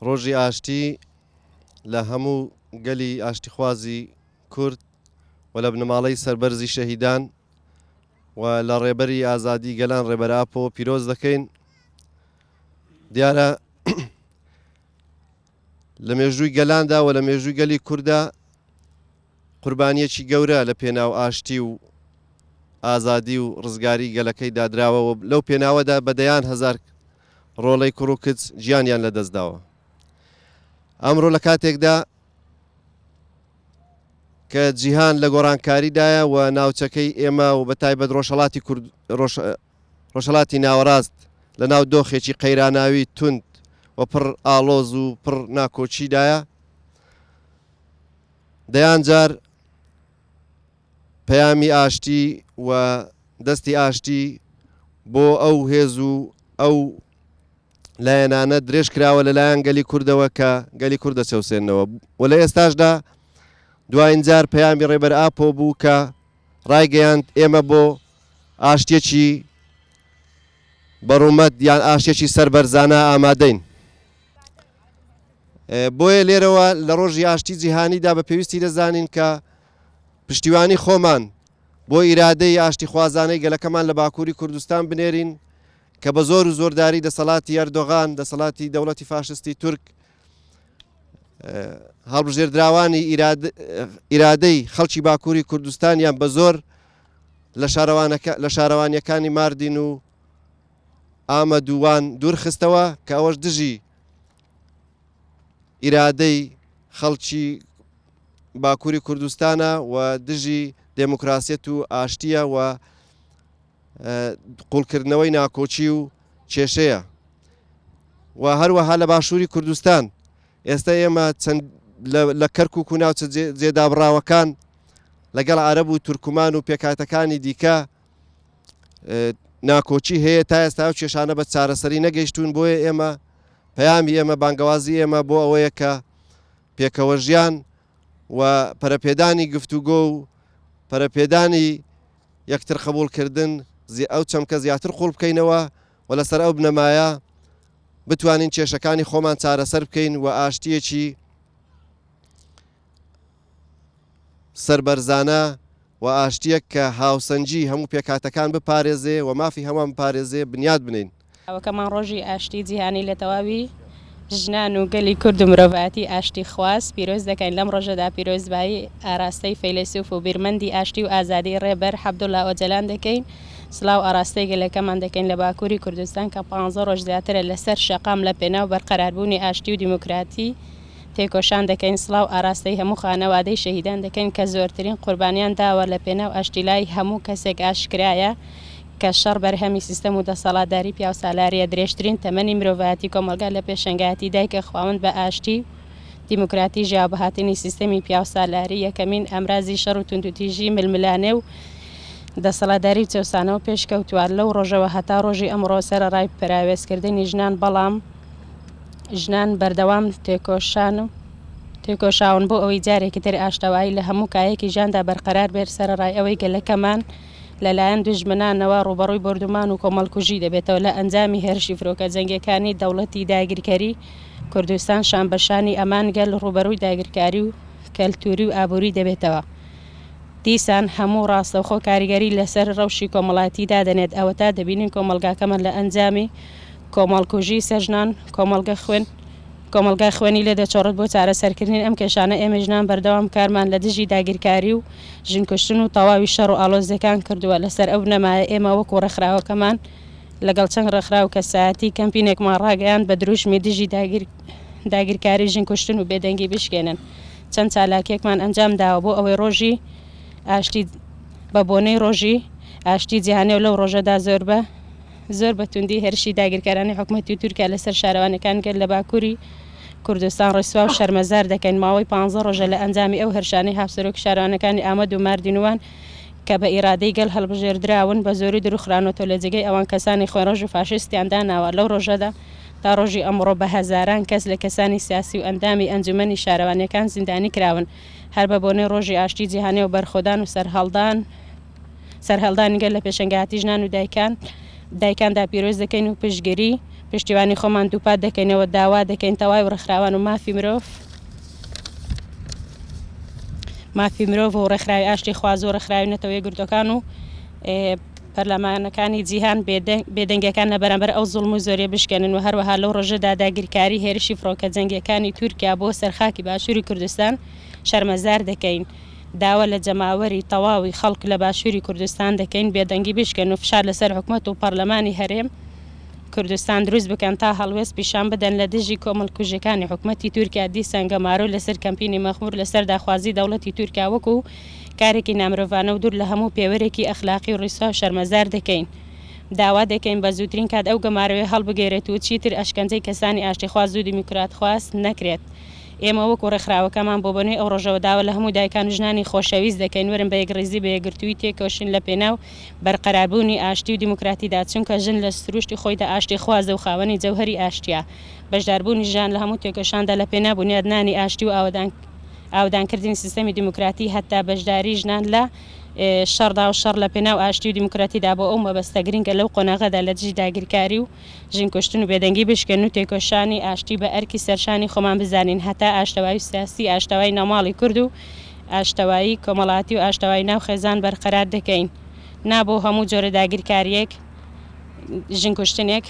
ڕۆژی ئاشتی لە هەموو گەلی ئاشتیخوازی کورد و لە بنەماڵەی سەربەرزی شەهیدان و لە ڕێبەری ئازادی گەلان ڕێبەر ئاپۆ پیرۆز دەکەین. دیارە لە مێژووی گەلاندا و لە مێژووی گەلی کووردا قوربانیەکی گەورە لە پێناو ئاشتی و ئازادی و ڕزگاری گەلەکەی دادراوە و لەو پێناوەدا بە دەیان هەزار ڕۆڵەی کوڕ و کچ گیانیان لەدەستداوە. ئەمڕۆ لە کاتێکدا کە جیهان لە گۆڕانکاریدایە و ناوچەکەی ئێمە و بە تایبەت ڕۆژهەڵاتی کورد ڕۆژهەڵاتی ناوەڕاست لە ناو دۆخێکی قەیراناوی توند و پڕ ئاڵۆز و پڕ ناکۆکیدایە، دەیان جار پەیامی ئاشتی و دەستی ئاشتی بۆ ئەو هێز و ئەو لایەنانە درێژ کراوە لەلایەن گەلی کوردەوە کە گەلی کورد دەچەوسێنەوە و لە ئێستاشدا دوایین جار پەیامی ڕێبەر ئاپۆ بوو کە ڕایگەیاند ئێمە بۆ ئاشتیەکی بەڕوومەت یان ئاشتیەکی سەربەرزانە ئامادەین. بۆیە لێرەوە لە ڕۆژی ئاشتی جیهانیدا بە پێویستی دەزانین کە پشتیوانی خۆمان بۆ ئیرادەی ئاشتیخوازانەی گەلەکەمان لە باکووری کوردستان بنێرین کە بە زۆر و زۆرداری دەسەڵاتی ئەردۆغان، دەسەڵاتی دەوڵەتی فاشستی تورک، هەڵبژێردراوانی ئیرادەی خەڵکی باکووری کوردستانیان بە زۆر لە شارەوانیەکانی ماردین و ئامەد و وان دوورخستەوە کە ئەوەش دژی ئیرادەی خەڵکی باکووری کوردستانە و دژی دێموکراسیەت و ئاشتییە و قوڵکردنەوەی ناکۆکی و کێشەیە و هەروەها لە باشووری کوردستان ئێستا ئێمە چەند لە کەرکک و ناوچە جێدابڕاوەکان لەگەڵ عەرەب و تورکمان و پێکهاتەکانی دیکە ناکۆکی هەیە تا ئێستا ئەو کێشانە بە چارەسەری نەگەیشتوون بۆیە ئێمە پەیامی ئێمە بانگەوازی ئێمە بۆ ئەوەیە کە پێکەوەژیان و پەرەپێدانی گفتوگۆ و پەرەپێدانی یەکتر قبوڵکردن ئەو چەمکە زیاتر قوڵ بکەینەوە و لەسەر ئەو بنەمایە بتوانین کێشەکانی خۆمان چارەسەر بکەین و ئاشتیەکی سەربەرزانە و ئاشتییەک کە هاوسەنگی هەموو پێکهاتەکان بپارێزێ و مافی هەمووان بپارێزێ بنیات بنێین. ئەوەکەمان ڕۆژی ئاشتی جیهانی لە تەواوی ژنان و گەلی کورد و مرۆڤایەتی ئاشتی خواز پیرۆز دەکەین، لەم ڕۆژەدا پیرۆزبایی ئاراستەی فەیلەسوف و بیرمەندی ئاشتی و ئازادی ڕێبەر حەبدوڵا ئۆجەلان دەکەین، سڵاو ئاراستەی گەلەکەمان دەکەین لە باکوری کوردستان کە پانزە ڕۆژ زیاترە لەسەر شەقام لە پێناو بەرقەراربوونی ئاشتی و دیموکراتی تێکۆشان دەکەین، سڵاو ئاراستەی هەموو خانەوادەی شەهیدان دەکەین کە زۆرترین قوربانیان داوە لە پێناو ئاشتی لای هەموو کەسێک ئاشکرایە کە شەڕ بەرهەمی سیستەم و دەسەڵاتداری پیاوسالاریە درێژترین تەمەنی مرۆڤایەتی کۆمەڵگا لە پێشەنگایەتی دایکە خواوەند بە ئاشتی و دیموکراتی ژیاوە بە هاتنی سیستەمی پیاوسالاری یەکەمین ئامرازی شەڕ و توندوتیژی ململانێ و دەسەڵاتداری و چەوسانەوە پێشکەوتووە لەو ڕۆژەوە هەتا ڕۆژی ئەمڕۆ سەرەڕای پەراوێزکردنی ژنان بەڵام ژنان بەردەوام تێکۆشان و تێکۆشاون بۆ ئەوەی جارێکی تر ئاشتەوایی لە هەموو کایەکی ژیاندا بەرقەرار بێت، سەرەڕای ئەوەی گەلەکەمان لەلایەن دوژمنانەوە ڕووبەڕووی بۆردومان و کۆمەڵکوژی دەبێتەوە لە ئەنجامی هێرشی فرۆکە جەنگیەکانی دەوڵەتی داگیرکەری کوردستان شانبەشانی ئەمان گەل ڕووبەرووی داگیرکاری و کەلتوری و ئابووری دەبێتەوە. دیسان هەموو ڕاستەوخۆ کاریگەری لەسەر ڕەوشی کۆمەڵایەتی دادەنێت، ئەوەتا دەبینین کۆمەڵگاکەمان لە ئەنجامی کۆمەڵکوژی سەر ژنان کۆمەڵگە خوێن کۆمەڵگا خوێنی لێ دەچۆڕێت، بۆ چارەسەرکردنی ئەم کێشانە ئێمەی ژنان بەردەوام کارمان لە دژی داگیرکاری و ژنکوشتن و تەواوی شەڕ و ئاڵۆزیەکان کردووە، لەسەر ئەو بنەمایە ئێمە وەکو ڕێکخراوەکەمان لەگەڵ چەند ڕێکخراو و کەسایەتی کەمپینێکمان ڕاگەیاند بە دروشمی دژی داگیر داگیرکاری ژنکوشتن و بێدەنگی بشکێنن چەند چالاکیەکمان ئەنجام داوە بۆ ئەوەی ڕۆژی ئاشتی بە بۆنەی ڕۆژی ئاشتی جیهانی و لەو ڕۆژەدا زۆر بە زۆر بە توندی هێرشی داگیرکەرانی حکومەتی تورکیا لەسەر شارەوانیەکان گەل لە باکوری کوردستان ڕیسوا و شەرمەزار دەکەین ماوەی پانزە ڕۆژە لە ئەنجامی ئەو هێرشانەی هاوسەرۆکی شارەوانەکانی ئامەد و ماردین و وان کە بە ئیرادەی گەل هەڵبژێردراون بە زۆری دروخرانەتەوە لە جێگەی ئەوان کەسانی خوێنڕێژ و فاشیستیان داناوە لەو ڕۆژەدا تا ڕۆژی ئەمڕۆ بە هەزاران کەس لە کەسانی سیاسی و ئەندامی ئەنجومەنی شارەوانیەکان زیندانی کراون هەر بە بۆنەی ڕۆژی ئاشتی جیهانی و بەرخۆدان و سەرهەڵدان سەرهەڵدانی گەل لە پێشەنگایەتی ژنان و دایکان دایکاندا پیرۆز دەکەین و پشتگیری پشتیوانی خۆمان دووپات دەکەینەوە، داوا دەکەین تەواوی ڕێکخراوان و مافی مرۆڤ، مافی مرۆڤ و ڕێکخراوی ئاشتیخواز و ڕێکخراوی نەتەوە یەکگرتووەکان و پەرلەمانەکانی جیهان بێدەنگیەکان لە بەرامبەر ئەو زوڵم و زۆریە بشکێنن و هەروەها لەو ڕۆژەدا داگیرکاری هێرشی فڕۆکە جەنگیەکانی تورکیا بۆ سەر خاکی باشووری کوردستان شەرمەزار دەکەین. داوا لە جەماوەری تەواوی خەڵک لە باشووری کوردستان دەکەین بێدەنگی بشکێنن و فشار لەسەر حکومەت و پەرلەمانی هەرێم کوردستان دروست بکەن تا هەڵوێست پیشان بدەن لە دژی کۆمەڵکوژیەکانی حکومەتی تورکیا دیسان گەمارۆ لەسەر کەمپینی مەخمور لەسەر داخوازی دەوڵەتی تورکیا وەکو کارێکی نامرۆڤانە و دوور لە هەموو پێوەرێکی ئەخلاقی و ڕیسوا و شەرمەزار دەکەین. داوا دەکەین بە زووترین کات ئەو گەمارۆیە هەڵبگێرێت و چیتر ئەشکەنجەی کەسانی ئاشتیخواز و دیموکراتخواز نەکرێت. ئێمە وەکو ڕێکخراوەکەمان بۆ بەنوێی ئەو ڕۆژەوە داوا لە هەموو دایکان و ژنانی خۆشەویست دەکەین وەرن بە یەکڕیزی بە یەکگرتوویی تێکۆشین لە پێناو بەرقەراربوونی ئاشتی و دیموکراتیدا، چونکە ژن لە سروشتی خۆیدا ئاشتیخوازە و خاوەنی جەوهەری ئاشتییە. بەشداربوونی ژنان لە هەموو تێکۆشاندا لە پێناو بونیادنانی ئاشتی و ئاوەدانکردنی سیستەمی دیموکراتی، هەتا بەشداری ژنان لە شەڕدا و شەڕ لە پێناو ئاشتی و دیموکراتیدا بۆ ئەو مەبەستە گرنگە لەو قۆناغەدا لە دژی داگیرکاری و ژن کوشتن و بێدەنگی بشکێنن و تێکۆشانی ئاشتی بە ئەرکی سەرشانی خۆمان بزانین هەتا ئاشتەوایی سیاسی، ئاشتەوایی ناوماڵی کورد و ئاشتەوایی کۆمەڵاتی و ئاشتەوایی ناو خێزان بەرقەرار دەکەین. نا بۆ هەموو جۆرە داگیرکارییەک، ژن کوشتنێک.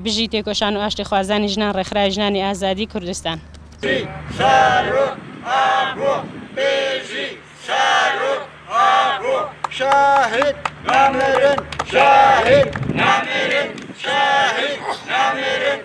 بژی تێکۆشان و ئاشتیخوازانی ژنان ڕێکخراوی ژنانی ئازادی کوردستان. بژی سەرۆک ئاپۆ بژی سەرۆک ئاپۆ شەهید نامرن شەهید نامرن شەهید نامرن.